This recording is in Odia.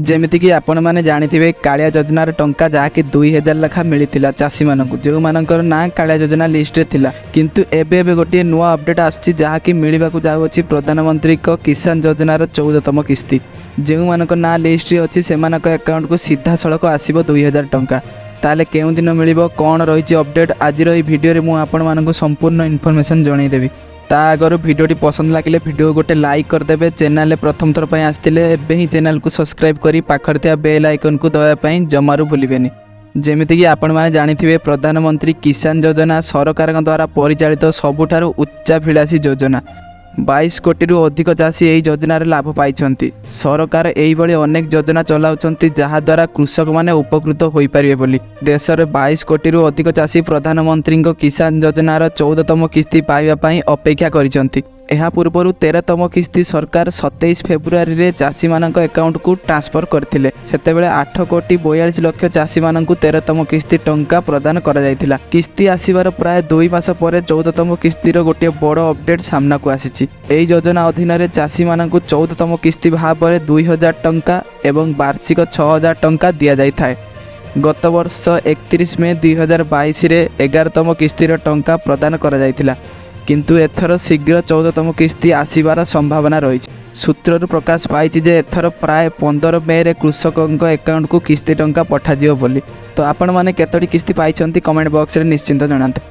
ଯେମିତିକି ଆପଣମାନେ ଜାଣିଥିବେ, କାଳିଆ ଯୋଜନାର ଟଙ୍କା ଯାହାକି 2000 ଲେଖା ମିଳିଥିଲା ଚାଷୀମାନଙ୍କୁ, ଯେଉଁମାନଙ୍କର ନାଁ କାଳିଆ ଯୋଜନା ଲିଷ୍ଟରେ ଥିଲା। କିନ୍ତୁ ଏବେ ଏବେ ଗୋଟିଏ ନୂଆ ଅପଡ଼େଟ୍ ଆସୁଛି, ଯାହାକି ମିଳିବାକୁ ଯାଉଅଛି ପ୍ରଧାନମନ୍ତ୍ରୀଙ୍କ କିଷାନ ଯୋଜନାର 14ତମ କିସ୍ତି। ଯେଉଁମାନଙ୍କ ନାଁ ଲିଷ୍ଟରେ ଅଛି, ସେମାନଙ୍କ ଆକାଉଣ୍ଟକୁ ସିଧାସଳଖ ଆସିବ 2000 ଟଙ୍କା। ତାହେଲେ କେଉଁ ଦିନ ମିଳିବ, କ'ଣ ରହିଛି ଅପଡ଼େଟ୍, ଆଜିର ଏହି ଭିଡ଼ିଓରେ ମୁଁ ଆପଣମାନଙ୍କୁ ସମ୍ପୂର୍ଣ୍ଣ ଇନଫର୍ମେସନ୍ ଜଣାଇଦେବି। ତା ଆଗରୁ ଭିଡ଼ିଓଟି ପସନ୍ଦ ଲାଗିଲେ ଭିଡ଼ିଓ ଗୋଟେ ଲାଇକ୍ କରିଦେବେ। ଚ୍ୟାନେଲରେ ପ୍ରଥମ ଥର ପାଇଁ ଆସିଥିଲେ ଏବେ ହିଁ ଚ୍ୟାନେଲକୁ ସବସ୍କ୍ରାଇବ୍ କରି ପାଖରେ ଥିବା ବେଲ୍ ଆଇକନ୍କୁ ଦବାଇବା ପାଇଁ ଜମାରୁ ଭୁଲିବେନି। ଯେମିତିକି ଆପଣମାନେ ଜାଣିଥିବେ, ପ୍ରଧାନମନ୍ତ୍ରୀ କିଷାନ ଯୋଜନା ସରକାରଙ୍କ ଦ୍ୱାରା ପରିଚାଳିତ ସବୁଠାରୁ ଉଚ୍ଚାଭିଳାଷୀ ଯୋଜନା। 22 କୋଟିରୁ ଅଧିକ ଚାଷୀ ଏହି ଯୋଜନାରେ ଲାଭ ପାଇଛନ୍ତି। ସରକାର ଏଇଭଳି ଅନେକ ଯୋଜନା ଚଲାଉଛନ୍ତି, ଯାହାଦ୍ୱାରା କୃଷକମାନେ ଉପକୃତ ହୋଇପାରିବେ ବୋଲି। ଦେଶରେ 22 କୋଟିରୁ ଅଧିକ ଚାଷୀ ପ୍ରଧାନମନ୍ତ୍ରୀଙ୍କ କିଷାନ ଯୋଜନାର 14ତମ କିସ୍ତି ପାଇବା ପାଇଁ ଅପେକ୍ଷା କରିଛନ୍ତି। ଏହା ପୂର୍ବରୁ 13ତମ କିସ୍ତି ସରକାର 27 ଫେବୃଆରୀରେ ଚାଷୀମାନଙ୍କ ଆକାଉଣ୍ଟକୁ ଟ୍ରାନ୍ସଫର କରିଥିଲେ। ସେତେବେଳେ 8 କୋଟି 42 ଲକ୍ଷ ଚାଷୀମାନଙ୍କୁ 13ତମ କିସ୍ତି ଟଙ୍କା ପ୍ରଦାନ କରାଯାଇଥିଲା। କିସ୍ତି ଆସିବାର ପ୍ରାୟ 2 ମାସ ପରେ 14ତମ କିସ୍ତିର ଗୋଟିଏ ବଡ଼ ଅପଡେଟ୍ ସାମ୍ନାକୁ ଆସିଛି। ଏହି ଯୋଜନା ଅଧୀନରେ ଚାଷୀମାନଙ୍କୁ 14ତମ କିସ୍ତି ଭାବରେ 2000 ଟଙ୍କା ଏବଂ ବାର୍ଷିକ 6000 ଟଙ୍କା ଦିଆଯାଇଥାଏ। ଗତ ବର୍ଷ 31 ମେ 2022ରେ 11ତମ କିସ୍ତିର ଟଙ୍କା ପ୍ରଦାନ କରାଯାଇଥିଲା। କିନ୍ତୁ ଏଥର ଶୀଘ୍ର 14ତମ କିସ୍ତି ଆସିବାର ସମ୍ଭାବନା ରହିଛି। ସୂତ୍ରରୁ ପ୍ରକାଶ ପାଇଛି ଯେ ଏଥର ପ୍ରାୟ 15 ମେରେ କୃଷକଙ୍କ ଆକାଉଣ୍ଟକୁ କିସ୍ତି ଟଙ୍କା ପଠାଯିବ ବୋଲି। ତ ଆପଣମାନେ କେତୋଟି କିସ୍ତି ପାଇଛନ୍ତି, କମେଣ୍ଟ ବକ୍ସରେ ନିଶ୍ଚିନ୍ତ ଜଣାନ୍ତୁ।